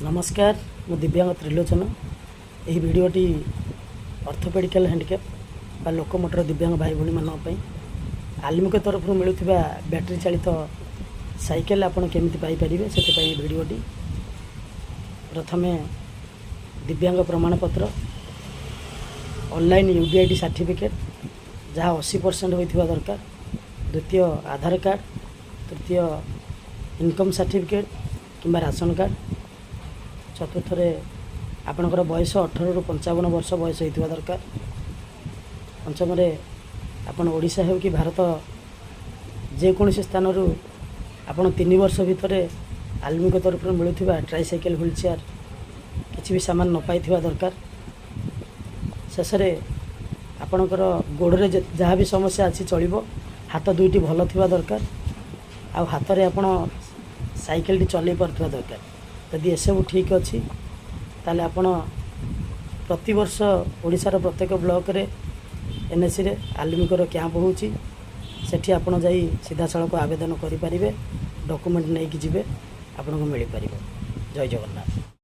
ନମସ୍କାର, ମୁଁ ଦିବ୍ୟାଙ୍ଗ ତ୍ରିଲୋଚନ। ଏହି ଭିଡ଼ିଓଟି ଅର୍ଥୋପେଡ଼ିକାଲ ହ୍ୟାଣ୍ଡିକ୍ୟାପ୍ ବା ଲୋକମୋଟର ଦିବ୍ୟାଙ୍ଗ ଭାଇ ଭଉଣୀମାନଙ୍କ ପାଇଁ। ଆଲମିକୋ ତରଫରୁ ମିଳୁଥିବା ବ୍ୟାଟେରୀ ଚାଳିତ ସାଇକେଲ ଆପଣ କେମିତି ପାଇପାରିବେ, ସେଥିପାଇଁ ଏହି ଭିଡ଼ିଓଟି। ପ୍ରଥମେ ଦିବ୍ୟାଙ୍ଗ ପ୍ରମାଣପତ୍ର, ଅନଲାଇନ୍ ୟୁଡିଆଇଡି ସାର୍ଟିଫିକେଟ୍, ଯାହା 80% ହୋଇଥିବା ଦରକାର। ଦ୍ୱିତୀୟ ଆଧାର କାର୍ଡ଼, ତୃତୀୟ ଇନକମ୍ ସାର୍ଟିଫିକେଟ୍ କିମ୍ବା ରାସନ କାର୍ଡ଼, ଚତୁର୍ଥରେ ଆପଣଙ୍କର ବୟସ 18ରୁ 55 ବର୍ଷ ବୟସ ହୋଇଥିବା ଦରକାର। ପଞ୍ଚମରେ ଆପଣ ଓଡ଼ିଶା ହେଉ କି ଭାରତ ଯେକୌଣସି ସ୍ଥାନରୁ ଆପଣ 3 ବର୍ଷ ଭିତରେ ଆଲମିକୋ ତରଫରୁ ମିଳୁଥିବା ଟ୍ରାଇସାଇକେଲ, ହ୍ୱିଲ୍ ଚେୟାର କିଛି ବି ସାମାନ ନ ପାଇଥିବା ଦରକାର। ଶେଷରେ ଆପଣଙ୍କର ଗୋଡ଼ରେ ଯାହା ବି ସମସ୍ୟା ଅଛି ଚଳିବ, ହାତ ଦୁଇଟି ଭଲ ଥିବା ଦରକାର ଆଉ ହାତରେ ଆପଣ ସାଇକେଲଟି ଚଲେଇ ପାରୁଥିବା ଦରକାର। ଯଦି ଏସବୁ ଠିକ୍ ଅଛି, ତାହେଲେ ଆପଣ ପ୍ରତିବର୍ଷ ଓଡ଼ିଶାର ପ୍ରତ୍ୟେକ ବ୍ଲକରେ, ଏନ୍ଏସିରେ ଆଲମିକୋର କ୍ୟାମ୍ପ ହେଉଛି। ସେଠି ଆପଣ ଯାଇ ସିଧାସଳଖ ଆବେଦନ କରିପାରିବେ। ଡକୁମେଣ୍ଟ ନେଇକି ଯିବେ, ଆପଣଙ୍କୁ ମିଳିପାରିବ। ଜୟ ଜଗନ୍ନାଥ।